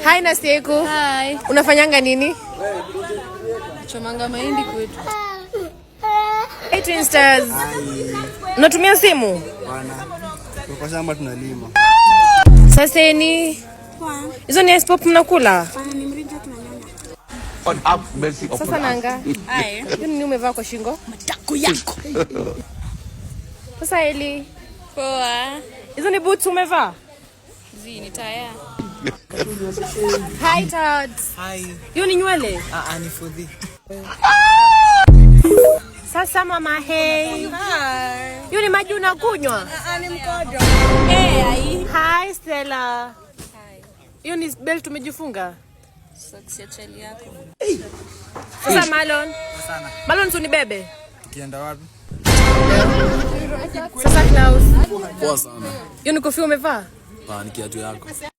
Hi, Nasieku. Hi. Unafanyanga nini? Chomanga mahindi kwetu. Hey, Twin Stars. Unatumia simu? Bwana. Kwa shamba tunalima. Saseni. Hizo ni ice pop mnakula? God have mercy upon Sasa us. Nanga. Hi. Hiyo nini umevaa kwa shingo? Matako yako. Sasa Eli, Poa. Hizo ni boots umevaa? Zi ni taya. Hi, Tods. Hi. Hiyo ni nywele? Ah, ah, ni fudhi. Sasa mama, hey. Hi. Hiyo ni maji unakunywa? Ah, ni mkojo. Eh, ai. Hi, Stella. Hiyo ni belt umejifunga? Socks ya chali yako. Sasa Malon. Sana. Malon, si unibebe. Tukienda wapi? Sasa Klaus. Poa sana. Hiyo ni kofia umevaa? Pa, ni kiatu yako.